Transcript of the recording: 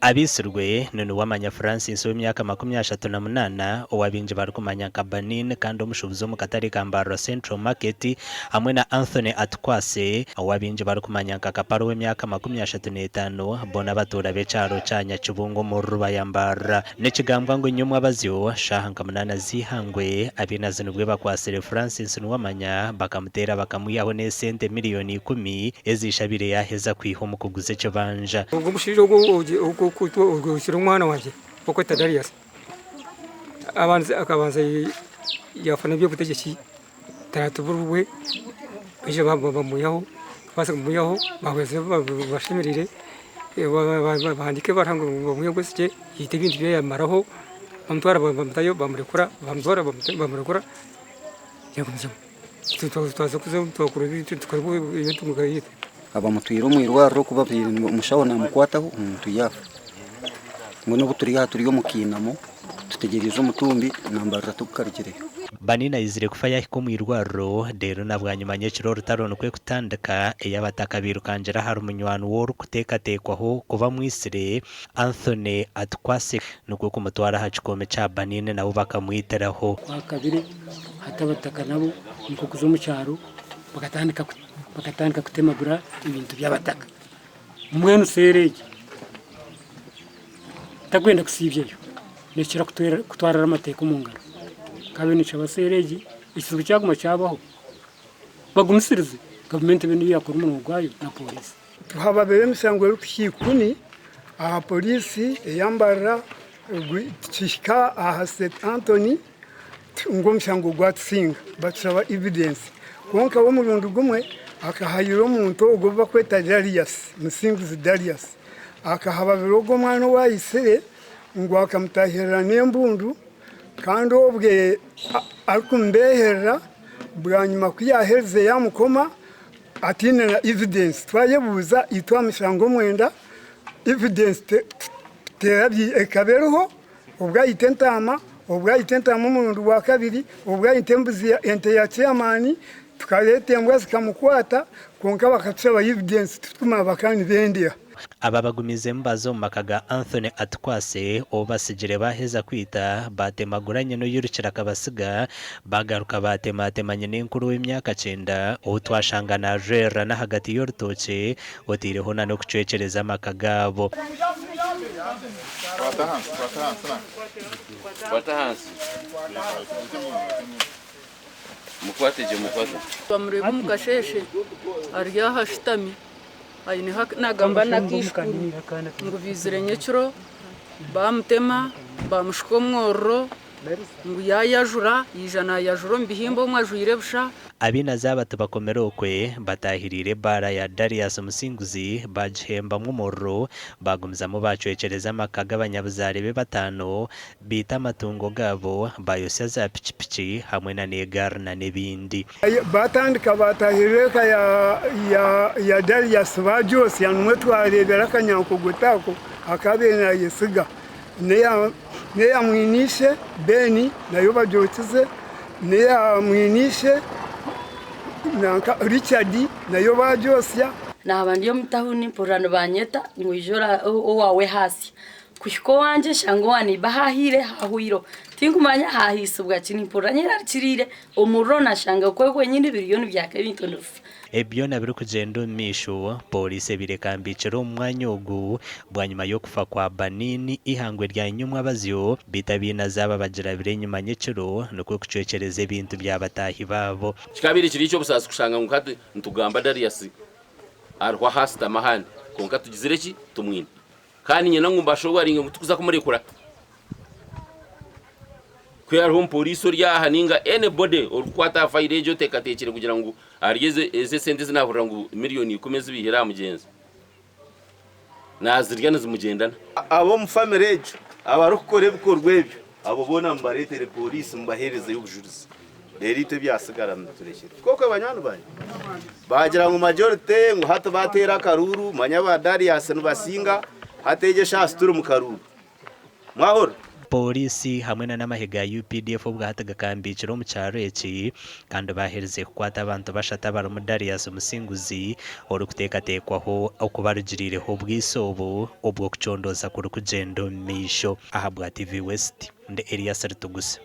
Abaitsirwe ni Nuwamanya Francis ow'emyaka 38 ou abaingi barikumanya nka Banin kandi omushuubuzi omu katare ka Mbarara Central Market hamwe na Anthony Atukwase ou abaingi barikumanya nka Kaparo ow'emyaka 35 boona abatuura b'ekyaro kya Nyakibungo omu Rubaya Mbarara. Nikigambwa ngu nyomwabazyo shaaha nka munaana z'eihangwe, abainazi nibwo bakwatsire Francis Nuwamanya bakamuteera bakamwihaho n'esente miriyoni ikumi ezi ishe abaire yaaheza kwiha omu kuguza ekibanja. Ogwo mushaija ogwo oitsire omwana wangye orikwetwa Darius akabanza yaafa n'eby'obutegyeki taratuburwe baija bamwihaho, kubaasa kumwihaho baahweza bashemereire bahandiika ebaruha ngu bamwihe Bwesigye yaita ebintu bye yabimaraho bamutwara bamutayo bamurekura bamutwara bamurekura yagumizamu twaza kuza twakora ebintu yaitu. Abamutwire omu irwariro ku babaire omushaho namukwataho omuntu yaafa. Mbwenu obu turi aha turi omu kiinamo tutegyereize omutumbi nambarira tigukarugireyo. Banina aizire kufa yahika omu irwariro reero na bwanyima nyekiro orutaro nikwo kutandika ei abataka bairukangira ahari munywani we orikuteekateekwaho kuba amwitsire, Anthony Atukwase nikwo kumutwara aha kikoomi kya Banini nabo bakamwitiraho. Kwakabire hati abataka nabo nikwo kuza omu kyaro bakatandika kutemagura ebintu by'abataka. Mbwenu seera egi takwenda kusiibyayo nekira kutwarira amateeka omu ngaro. Nkabe ninshaba seera egi ekizibu kyaguma kyabaho bagumisirize gavumenti ebe niyo yakora omurimo gwayo na pooriisi. Tuhababire emisango erikuhika ikumi aha poliisi eya Mbarara kihika aha St Anthony ngu omushango gwatusinga batushaba evidence kwonka we omurundi gumwe akahayira omuntu ogwo ou barikweta Darius, Musinguzi Darius akahababira ogwo omwana ou aitsire ngu akamutahirira n'embundu kandi obwe arikumubeherera bwanyima ku yaaherize yaamukoma ataine na evidence twayebuuza itwe aha mushango omwenda evidence ekaba eriho. Obwo aita entaama, obwo aita entaama omurundi gwa kabiri, obwo aita embuzi ente ya chairman, tukareeta embwa zikamukwata kwonka bakatushaba evidence turikumanya bakaba nibendeha. Aba bagumiizemu baaza omu maka ga Anthony Atukwase ou batsigire baaheza kwita, baatemagura nyina oyirukire akabasiga, baagaruka baatematema nyinenkuru ow'emyaka kyenda ou twashanga naajwerera n'ahagati y'orutookye otaireho na n'okucwekyereza amaka gaabo. Bamureeba omu kasheeshe ari aho ashutami aineho nagamba n'akaijukuru ngu baizire nyekiro bamutema bamushuka omwororo. Ngu yaayajura, yaija naayajura omu bihimba omwe ajwaire busha. Abainazi aba tibakomire okwe, bataahiriire ebaara ya Darius Musinguzi baagihembamu omuriro, baagumizamu baacwekyereza amaka g'abanyabuzaare be bataano, baita amatungo gaabo, baayosya za pikipiki hamwe na n'egaari na n'ebindi. Baatandika baataahirira eka ya Darius baagyosya, nimwo twareebera akanyankogote ako aku abaire naayesiga. N'eya mwine ishe Ben nayo bagyokize, n'eya mwine ishe nanka Richard nayo baagyosya. Naaba ndi omu tawuni mpurira nibanyeta ngu ija owaawe haasya. Kuhika owangye nshanga owa neiba haahiire haahwireho. Tinkumanya haahiisibwa ki, nimpurira nyerarikiriire omuriro nashanga gwe gwenyini biriyo nibyaka ebintu nibifa. Ebi byona birikugyenda omu maisho, Pooriisi ebaire ekambiikire omu mwanya ogu bwanyima y'okufa kwa Banini eihangwe rya nyomwabazyo beitu abainazi aba bagirabire enyima nyekiro nikwo kucwekyereza ebintu bya bataahi baabo. Kikabaire kiri eky'obusaasi kushanga ngu hati nitugamba Darius ariho aha ashutami ahandi kwonka tugizire ki? Tumwine. Kandi niinyenda ngu mbashoboorore ngu tikuza kumurekura. Ku hariho omupooriisi ori aha nainga anybody orikukwata aha fayiro egyo oteekateekire kugira ngu arye ezi esente ezi naahurira ngu miriyoni ikumi ezi baihire aha mugyenzi, naazirya nizimugyendana. Ab'omu famire egyo abarikukora ebikorwa ebyo, abo boona mubareetere pooriisi mubaheerezeyo obujurizi reero itwe ebyatsigara mubiturekyere. Tikwo banywani bangye? Baagira ngu majority ngu hati baateera akaruuru, manya ba Darius nibasinga, hati egyo eshaaha tituri mu karuuru. Mwahurira? Pooriisi hamwe na n'amahe ga UPDF obwahati gakambiikire omu kyaro eki kandi baaherize kukwata abantu bashatu abarimu Darius Musinguzi orikuteekateekwaho okuba arugiriireho obwitsi obu obw'okucondooza kurikugyenda omu maisho. Ahabwa TV West, ndi Elias Ritugusa.